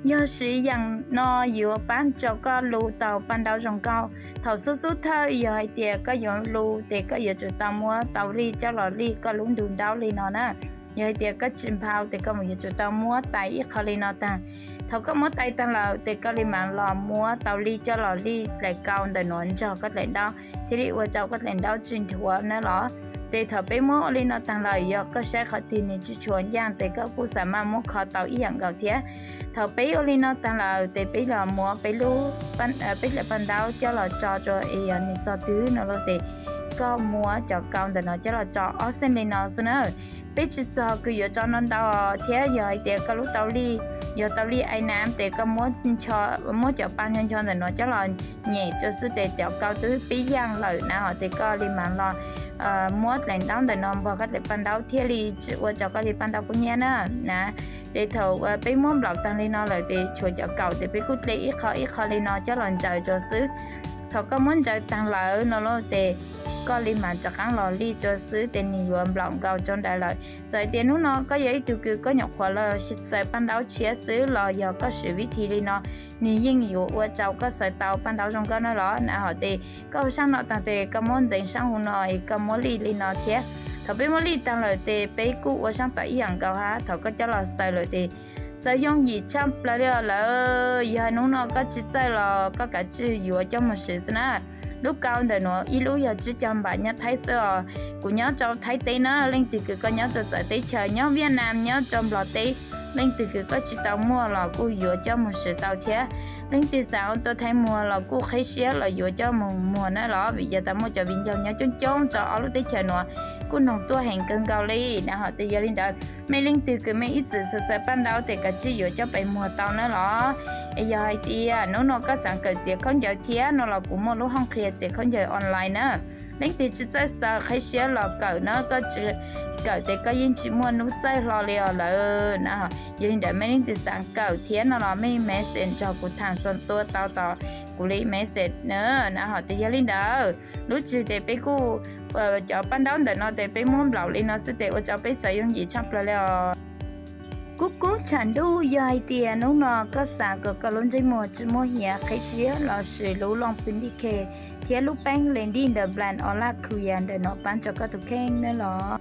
Yog siv yaam no yuav paab rua koj lu tau paj ntaub zoo nkauj. Thaum xub xub thawj yog hais tias koj yuav lu tes koj yuav tsum tau muab tau lij coj los lij koj lub ntug ntaub li no na. Yog hais tias koj tsi nphau tes koj mus yuav tsum tau muab tais ib qho li no taag. Thaum koj muab tais taag lawm tes koj li mam los muab tau lij coj los lij dlaim kau ntawm nuav nrog koj dlaim ntaub thiaj li ua rau koj dlaim ntaub tsi nthuav na los. Tes thaum peb muab ua li no taag lawm yog koj saib qhov twg nwg tsi tshua ncaaj tes koj kuj xaav mas muab kho tau ib yaam nkaus thiab. Thaum peb ua li no taag lawm tes peb los muab peb lub, peb dlaim paj ntaub coj los tso rua es yog nwg txog twg no lawm tes koj muab cov kau ntawm no coj los tso ob xeej li no xwb na. Peb tsi txog kws yuav tso ntau ntau thiab yog hais tias koj lub tau lij yog tau lij ai nam tes koj muab cov pa ncho ncho ntawm no coj los nyem rua xwb tes cov kau twb pib yaaj lawm na ho tes koj li mam los muab dlaim ntaub ntawm no npog koj dlaim paj ntaub thiaj li tsi ua rau koj li paj ntaub kub nyab na. Na, tes thaum peb muab nplaum taag li no lawm tes tshuav cov kaum tes peb kuj dle ib qho ib qho li no coj los ntsaws rua xwb. Thaum koj muab ntsaws taag lawm no lawm tes koj li mam rov qaab los lij rua xwb tes nwg yuav nplaum nkaus rua nrad lawm. Txawm hais tias hnub no koj yog ib tug kws koj nyuam qhuav los xaws paj ntaub tshiab xwb los yog koj swv vib thib li no, nwg yeej yuav ua rau koj xaws tau paj ntaub zoo nkauj na los na ho tes koj ua saab no taag tes koj muab ntxeev saab huv no es koj muab lij li no thiab. Thaum peb muab lij taag lawm tes peb kuj ua saab tom ib yaam nkaus hab thaum koj coj los xaws lawm tes xaws yooj yim tshaj plaws li os lawm. Yog hnub no koj tsi txawj los koj kav tsij yuav coj moog swv xwb na. Lub kau ntawm nuav ib lub yog tsib caug npam nyob Thaib xwb os. Kuv nyob rua Thaib teb na, leej twg kws koj nyob rua txawv teb chaws nyob Viaj Nam nyob rua Nplog teb, leej twg kws koj tsi tau muag los kuj yuav coj moog swv tau thiab. Leej twg xaav ua tuab Thaib muag los kuj qheb siab los yuav coj moog muag na los vim yog tas muaj cov viv ncaus nyob coob coob rua ob lub teb chaws nuav kuj noog tuaj heev kawg nkaus li na ho tes yog li ntawd mej leej twg kws mej ib txwm xaws xaws paj ntaub tes kav tsij yuav coj pes muag tau na los. Es yog hais tias hnub no koj xaav kawm txiav khaub ncaws thiab no los kuv muaj lub hoob qhia txiav khaub ncaws online na. Leej twg tsi txawj xaws qheb siab los kawm na, koj tsi kawm tes koj yeej tsi muaj nub txawj hlo li os lawm na. Yog li ntawd mej leej twg xaav kawm thiab no los mej message nrog kuv tham xo tua tau tom kuv li message na na ho tes yog li ntawd lub tswv tes peb kuj cov paj ntaub ntawm no tes peb muab nplaum li no xwb tes ua rau peb xaws yooj yim tshaj plaws li os. Kuv kuj tsham ntuj yog hais tias hnub no koj xav kom koj lub ntsej muag tsi muaj hiav qheb siab los swv lub looj pw nti khe thiab lub peeb le nti ntawm Bland Ola Kuya ntawm no paab rua koj tus kheej na los.